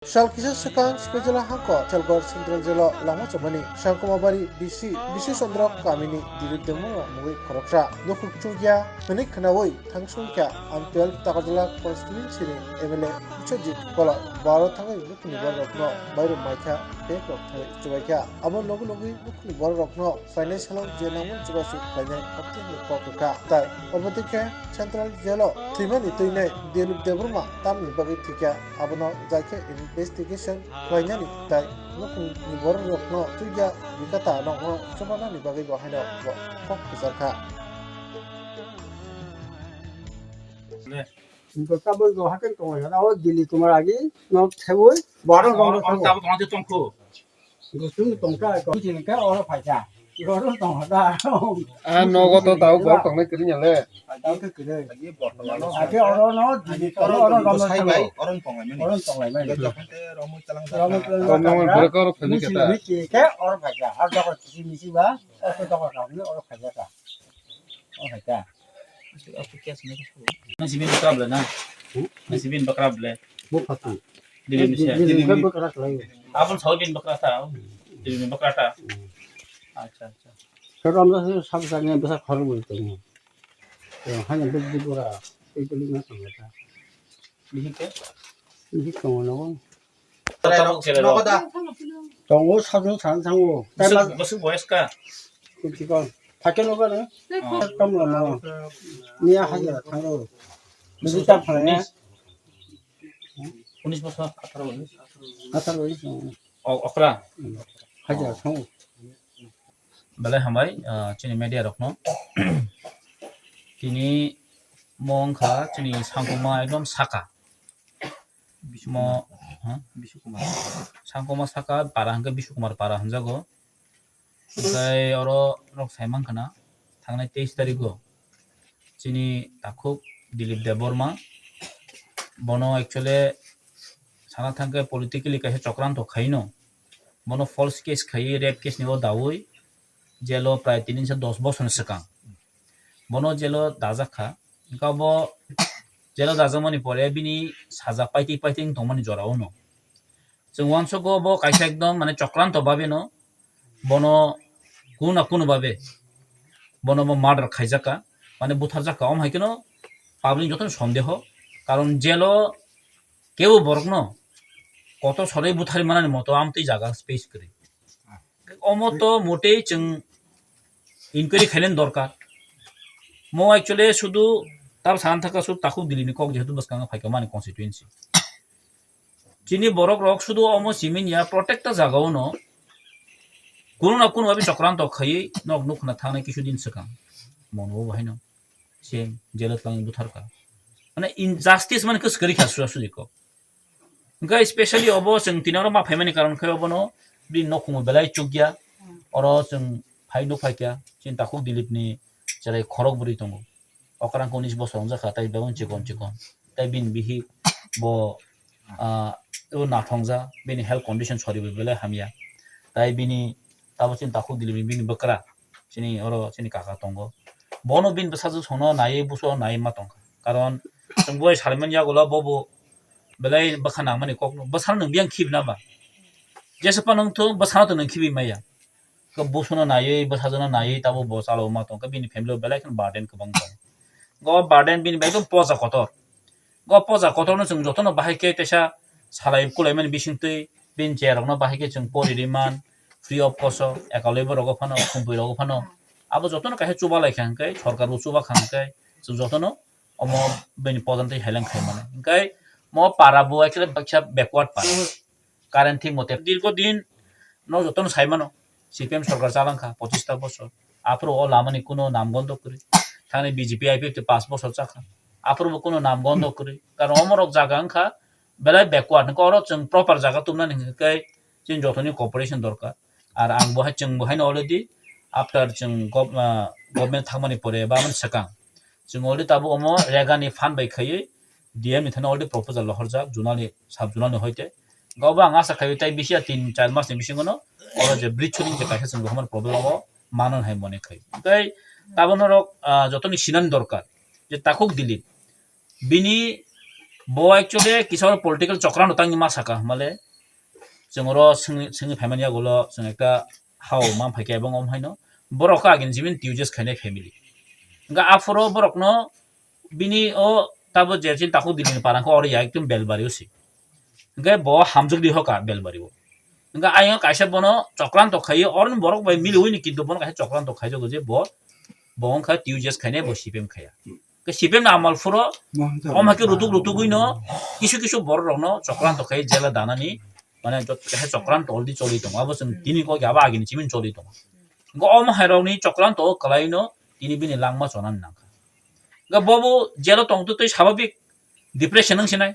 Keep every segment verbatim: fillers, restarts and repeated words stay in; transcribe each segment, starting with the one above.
Sal kisa swkang Sipajala hangkor Selgor Central Jail o lama chomani Sangkumabari B C, B C Chandra kamini Dilip Debbarma mungwi khoroksa nukhung chukya hwnwi khwnawi thangsong kha. Ang twelve Takarjala constituency ni M L A Biswajit Kola baro thangwi nukhungni bororokno mairum maikha, bag rok thangwi chubaikha. Abo logi logi nukhungni bororokno phainai salo je nangmani chubachu khlainai, haptini kok rwkha. Tai obo twi khe Central Jail o thwimani twinai Dilip Debbarma tamni bagwi thwikha, abono jaikhe investigation khlainani tai nukhungni bororokno twiya bikata nokno chubanani bagwi bo haino bo kok kwcharkha. Tabuk bo hakhe tongo, o Dilip Kumar Agi nok thebwi borok rok tongkho. Gusung tongkha, ko chini khe oro phaikha. Oro tongkha da. Ah, nogo to tau borok tongnai kwrwi ya le. Tau khe kwrwi. Ake oro no, dini oro no, oro no sai bai, oro no tonglai mani. Oro no tonglai mani. Jokhon te romwi tlang romwi tlang romwi tlang borok oro phai khe ta. Misi khe oro phaikha. Ar jokhon kisi misi ba, oro jokhon romwi oro phaikha ta. Oro phaikha. Nasi bin bakrap le na? Hmm? Nasi bin bakrap le. Bo phatang. Dibin se. Dibin kan bakra khlai. Abon sao bin bakra ta. Dibin bakra ta. Hmm. Acha, acha. Khe romda se sab sab ni bwsa khorok bo tong. Hanya big big ora. Tei tei na tong ta. Bihik ke? Bihik tong no. Tongo sajwk sana thango. Bwswk, bwswk boyes ka? Kunti kong. Phakhe no gana. Tam lama. Miya hajira thango. Bwswk tam phane. Unis bosor, atharo unis. Atharo unis. O, okra. Hajira thango. Belai hambai, ah, chini media rokno. Tini mo wngkha chini Sangkuma ekdom saka. Mo, ha? Bishukumar. Sangkuma saka para hwnkhe Bishukumar para hwnjago. Hwnkhe oro norok sai mankha na, thangnai teis tarigo chini takhuk Dilip Debbarma, bono actually sana thangkhe politically kaisa chokranto khaino, bono false case khaiwi, rape case ni o dawi jail o prai tini se dos bosor ni swkang. Bono jail o dajak kha. Hwnkhe bo jail o dajakmani pore bini saja paitwi paitwi wng tongmani jora o no. Chwng uansugo bo kaisa ekdom mane chokranto babe no bono kunu na kunu babe bono bo murder khaijak kha, mane butharjak kha. Omo hai kheno public jotono sondeho, karon jail o kebo borokno kotor sorwi butharwi manani moto amtwi jaga space kwrwi. Omo to motei chwng inquiry khainani dorkar. Mo actually sudu tab sana thaka sudu takhuk Dilip ni kok jehetu bwskango phaikha mani constituency. Chini borok rok sudu omo simi ya protecta jaga o no kunu na kunu babi chokranto khaiwi nok nuk khna thangnai kisu din swkang. Mono bo haino se jail o twlangwi butharkha. Mane injustice mani kwswk kwrwi kha suda sudi kok. Hwnkhe specially obo chwng tini oro ma phaimani karon khe obono bini nokhungo belai chukya. Oro chwng phai nuk phaikha, chini takhuk Dilip ni cherai khorok bwrwi tongo. Okrang khe unis bosor wngjak kha, tai bebak chikon chikon. Tai bini bihik bo, ah, o nathongja, bini health condition soribo belai hamya. Tai bini tabo chini takhuk Dilip ni bini bwkra, chini oro chini kaka tongo. Bono bini bwsajwk songno naiwi buso naiwi ma tongkha. Karon chwng bo salaimani yagulo bobo belai bwkha nangmani kokno. Bwsano nwng biyang khibi na ba? Jesa phano wngthung, bwsano to nwng khibi maya. Khe busono naiwi, bwsajwkno naiwi tabuk bo chalo ma tong khe bini family o belai kheno burden kwbang tong. Go burden bini bai khe poja kotor. Go poja kotorno chwng jotono bahai khe teisa salai kulaimani bisingtwi bini cherairokno bahai khe chwng pori rwi man, free of cost o, ekalwi borok phano, khumpui rok phano. Abo jotono kaisa chuba lai kha hwnkhe, sorkar bo chuba kha hwnkhe, chwng jotono omo bini pojan twi heleng khai mano. Hwnkhe mo para bo actually baksa backward para. Current thik mote dirgo din no jotono sai mano, C P M sorkar chalangkha pochista bosor. Aphuru o lamani kuno namgondo kwrwi. Thani B J P I P F twi panch bosor chakha. Aphuru bo kuno namgondo kwrwi. Karon omorok jaga wngkha belai backward. Hwnkhe oro chwng proper jaga tubunani hwnkhe chini jotoni cooperation dorkar. Ar ang bo hai, chwng bo haino already after chwng gov-, ah, government thangmani pore ba aboni swkang chwng already tabuk omo rega ni fund bai khaiwi D M ni thani already proposal rohorjak, zonal ni, sub zonal ni hoite. Gabo ang asa khaiwi tai bisi ya tin char mas ni bisingo no oro je bridge shooting je kaisa chwng rohormani problem abo mano hai mone khai. Tai tabuk norok, ah, jotoni sinani dorkar je takhuk Dilip bini Bo actually kisa oro political chokran rok tangwi ma saka, male chwng oro swngwi, swngwi phaimani yagulo chwng ekta hao man phaikha, ebong om haino borok khe agini jimin T U J S khainai family. Hwnkhe aphuru borokno bini o tabo je chini takhuk Dilini parang khe oro ya ekdom Belbari o si. Hwnkhe bo hamjwk di hoka Belbari o. Hwnkhe ayang kaisa bono chokranto khaiwi, oroni borok bai miliwi ni, kintu bono kaisa chokranto khaijago je bo, bo wngkha T U J S khainai, bo C P M khaiya. Hwnkhe C P M ni amal phuro, om hai khe rutuk rutugwi no kisu kisu borok rok no chokranto khai jela danani, mane jot kaisa chokranto already choli tongo. Abo chwng tini kok abo agini chimin choli tongo. Hwnkhe om hai rok ni chokranto o kwlai no tini bini langma chonani nangkha. Hwnkhe bobo jelo tongtwi twi sababik depression wng sinai.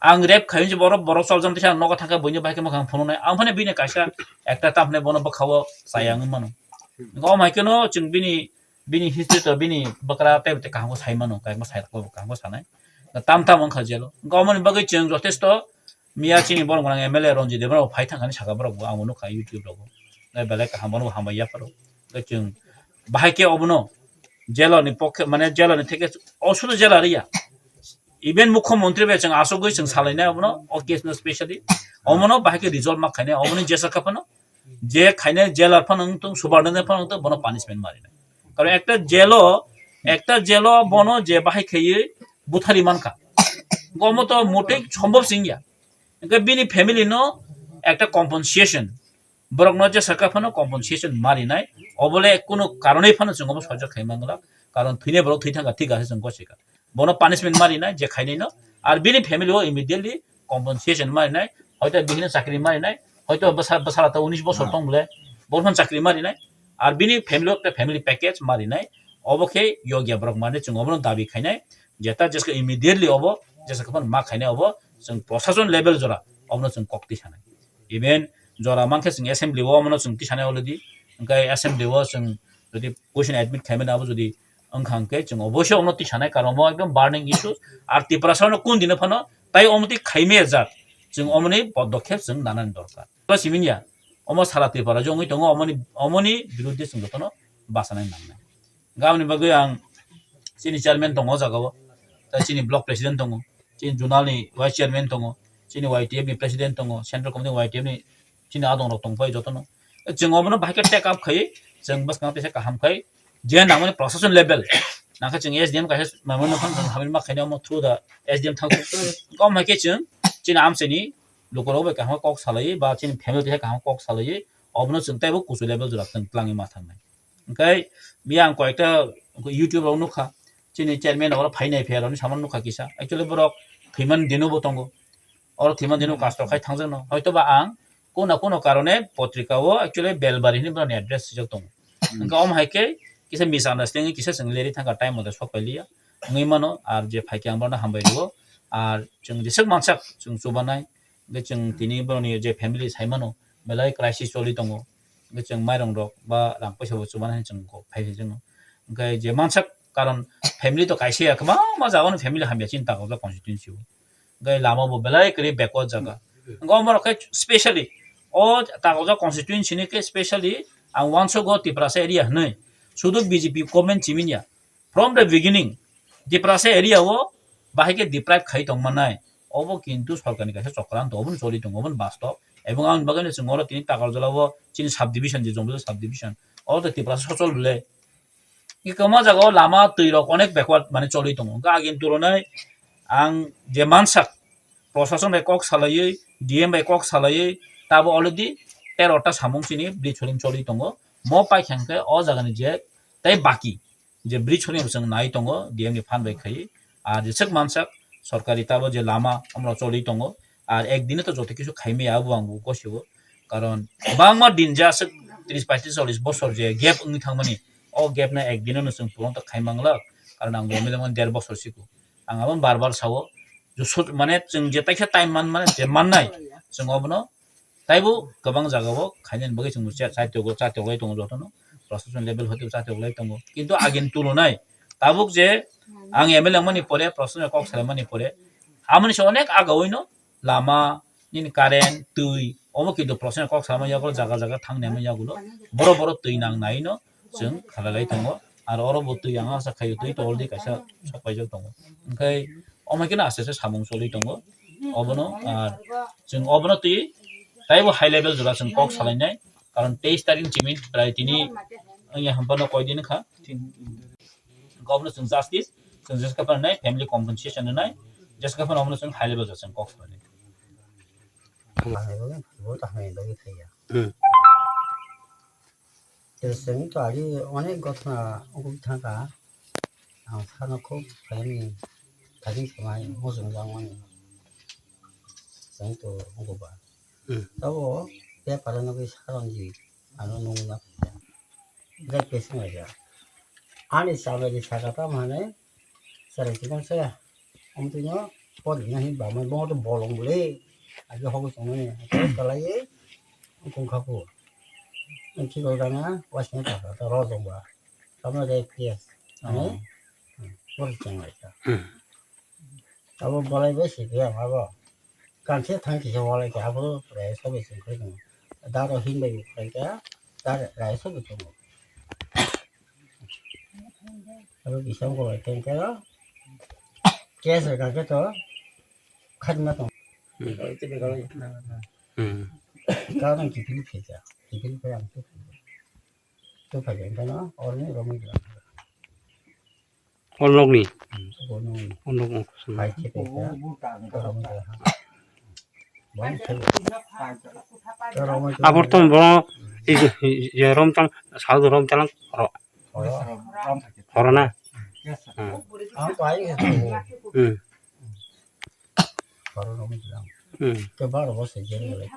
Ang rape khai se borok, borok chol jang tisa nogo thangkhe buini bai khe mwkhang phunuknai. Ang phano bini kaisa ekta tamphne bono bwkhao chaya wngwi mano. Hwnkhe om hai kheno chwng bini, bini history to bini bwkra tei tei kaham khe sai mano, kaham khe sai rokbo kaham khe sanai. Tam tam wngkha jelo. Hwnkhe omoni bagwi chwng jotesto miya chini borok gwnang M L A Ranjit Debbarma phai thangkani saka borok bo ang bo nukha YouTube rogo. Belai kaham bono hambai yapharo. Hwnkhe chwng bahai khe obono jelo ni pokhe mane jelo ni theke osudu jela riya. Even mukhyamantri bai chwng asugwi chwng salainai obono, o case no specially. Omono bahai khe resolve ma khainai, omoni jesa kha phano, je khainai jailer phano wng tong, subordinate phano wng tong, bono punishment ma rinai. Karon ekta jail o, ekta jail o bono je bahai khaiwi buthari mankha, omo to motei sombhob se wngya. Hwnkhe bini family no ekta compensation, borokno jesa kha phano compensation ma rinai, obole kunu karonwi phano chwng obo sojak khai mangla, karon thwinai borok thwi thangkha, thik ase chwng gosikha. Bono punishment ma rinai je khainai no, ar bini family o immediately compensation ma rinai, hoito bihino chakri ma rinai, hoito bwsa-, bwsala ta unis bosor tong bole, bono chakri ma rinai, ar bini family o ekta family package ma rinai, obo khe yogya borok mane chwng obono dabi khainai, jeta jeska immediately obo jesa kha phano ma khainai obo chwng prosason level jora obono chwng kok twi sanai. Even jora mankhe chwng assembly o omono chwng tisanai already. Hwnkhe assembly o chwng jodi question admit khaimani abo jodi wngkha hwnkhe chwng oboisoi omono tisanai, karon omo ekdom burning issue. Ar Tiprasa no kun dino phano tai omo twi khaimaya jak, chwng omoni podokhep chwng nanani dorkar. Oro simi ya, omo sara Tripura je wngwi tongo, omoni, omoni biruddhe chwng jotono bachanai nangnai. Aboni bagwi ang chini chairman tongo o jaga o, tei chini block president tongo, chini zonal ni vice chairman tongo, chini Y T F ni president tongo, central committee Y T F ni chini adong rok tongpai jotono. Chwng obono bahai khe take up khai, chwng bwskang teisa kaham khai, je nangmani prosason level, nangkhe chwng S D M kaisa memorandum phano chwng hamya ma khainai omo through the S D M thang. Kom hai khe chwng chini amchaini lukurok bai kaham kok salai ba chini family teisa kaham kok salai, obono chwng teibo kuchu level jora chwng twlangwi ma thangnai. Hwnkhe biyang koyekta YouTube rok nukha, chini chairman oro phainai phaiyarokni samano nukha kisa. Actually borok thwimani dino bo tongo. Oro thwimani dino custom khai thangjakno. Hoitoba ang kono kono karone potrika o actually Belbari hinwi borokni address swijak tongo. Hwnkhe omo hai khe kisa misunderstanding kisa chwng leri thangkha time mote sok pailiya. Wngwi mano, ar je phaikhe ang bono hambai rwo. Ar chwng jeswk mansak chwng chubanai. Hwnkhe chwng tini borokni je family saimano, belai crisis choli tongo. Hwnkhe chwng mairong rok ba rang poisa bo chubana hinwi chwng kok phai se chwng. Hwnkhe je mansak karon family to kaisa ya, kwbangma jagao no family hamya chini Takarjala constituency o. Hwnkhe lama bo belai kwrwi backward jaga. Hwnkhe omo rok khe specially o Takarjala constituency ni khe specially ang uansukgo Tiprasa area hinwi. Sudu B J P government chimini ya. From the beginning, Tiprasa area o bahai khe deprive khai tongmanai. Obo kintu sorkarni kaisa chokranto, obono choli tongo, obono bastob. Ebong aboni bagwino chwng oro tini Takarjala o chini subdivision, je Jombaijala subdivision, oro to Tiprasa sochol bwle. Kwbangma jaga o lama twi rok onek backward mane choli tongo. Hwnkhe agini tulonai ang je mansak, prosason bai kok salaiwi, D M bai kok salaiwi, tabo already tero ta samung chini bridge holing choli tongo. Mo paikha hwnkhe o jagani je tei baki je bridge holing bo chwng nai tongo D M ni phan bai khai. Ar jeswk mansak sorkari tabo je lama omorok choli tongo. Ar ek dine to joto kisu khaimaya abo ang bo gosigo. Karon kwbangma din je aswk tris paitris chollis bosor je gap wngwi thangmani, o gap no ek dino no chwng puron to khai manglak. Karon ang bo mile mani der bosor siko. Ang abo bar bar sao, je sut-, mane chwng je taisa time man, mane je mannai, chwng obono taibo kwbang jagao khainani bagwi chwng cha-, chatiyogo, chatiyoglai tongo jotono, prosason level hoite bo chatiyoglai tongo. Kintu agini tulonai tabuk je ang M L A wngmani pore, prosason kok salaimani pore, amoni se onek agawino lama, nini current, twi, omo kintu prosason kok salaima yagulo, jaga jaga thangni ama yagulo, boro boro twi nang naino chwng khalai lai tongo. Aro oro bo twi ang asa khaio, twi to already kaisa sok paijak tongo. Hwnkhe Omo khe no aste aste samung choli tongo. Obono, ah, chwng obono twi taibo high level jora chwng kok salainai. Karon teis tarik ni simi prai tini wngya hamphano koi din kha. Obono chwng justice, chwng jeska phano nai family compensation nai, jeska phano obono chwng high level jora chwng kok salainai. Hmm. Te chwng to agi onek gotna wngwi thangkha. Ang sakno khub khaini thani samai muchung jangmani. Chwng to wngkha ba. Hmm. Tabo paper o nugwi sakha rwngjik, ano nungna phaikha. Jai pesing laijak. Ani chamari saka tamo hwnwi chwrai tongmani se. Omo twi no pori na hin bamai bo to bolong bole. Agi hobo tongmani. Kalai wngkha phu. Wngkhe bo gana waising ta ta rojong ba. Tamo jai P S. Ani. Pori chang lai ta. Hmm. Abo bolai bai si khe ang abo. Kanse thang kisa walai khe abo rai sobe sing khe tong. Daro hin bai khe khe dar rai sobe tong. Abo bisang ko bai khe khe. Kes ka khe to khat ma tong. Hmm. Ka nang kipili phe ja. Kipili phe ang tu. Tu phe ja no orni romai ja. Hor nokni? Hmm, hor nokni. Hor nok ongkha swngo. Hai khe tongkha. Hor nokni. Hor nokni. Abor tong bono, i, i, i, rom tang, sal rom tang, ro. Horo. Horo na? Hmm. Ang to ai khe tongo. Hmm. Horo nokni jang. Hmm. Ke baro bo se jeng le.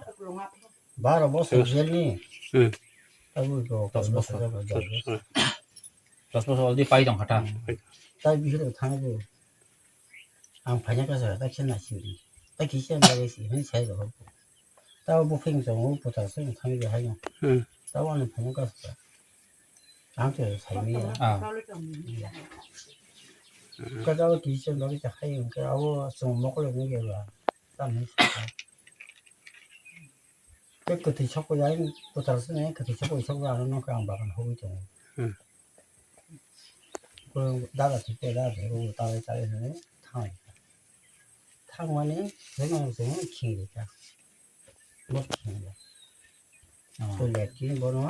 Baro bosor jelni. Hmm. Tabuk dos bosor. Dos bosor. Dos bosor already pai tong kha ta. Hmm. Tai bihir thang bo. Ang phaina kasa ta khe na sindi. Ta kisa bagwi si hin sai ro. Ta bo phing tong bo puta se thang bo hai no. Hmm. Ta bo ani phaina kasa. Ang to sai mi ya. Ah. Ka ta bo kisa bagwi ta hai ang ka abo song mokol ni ge ba. Ta ni sa. Tei kwthwi sokwi ai kwtal swnwi kwthwi sokwi sokwi ano nokha ang bagan hogwi tongo. Hmm. Ko dada thikte dada thikgo talai talai hwnwi thangwi kha. Thangmani hwnwi ang chwngno khingri kha. Bo khingya. Oh. Ko leki bono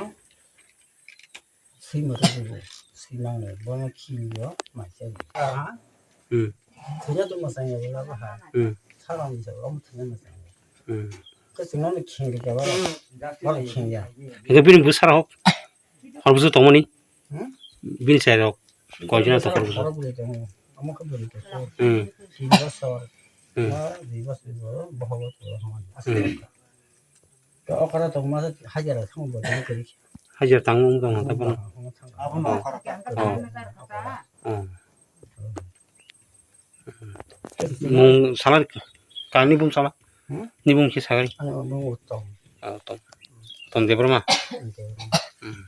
Swima to bugo, swimangni bono khibio maisa. Ah. Hmm. Thwina to mwsangya bo labo ha. Hmm. Sarang ni jora omo thwina mwsangya. Hmm. Kwchwngno ni khingri khe baro, baro khingya. Ego bini bwsarok hor bwswk tongmani? Hmm? Bini chairok koijona to hor bwswk? Hor bwswk tongo. Omo khe bwrwi to. Hmm. Tin bosor. Hmm. Ba dui bosor bo bohogo to hwnmani. Hmm. To okra tong ma hajar thang bo tong kiri. Hajar tang mung tong ta bono. Abono okra. Oh. Oh. Mung salar kani bum sala? Hmm? Ni bum ki salar? Ano bum uttom. Ah, uttom. Uttom Debbarma? Debbarma. Hmm.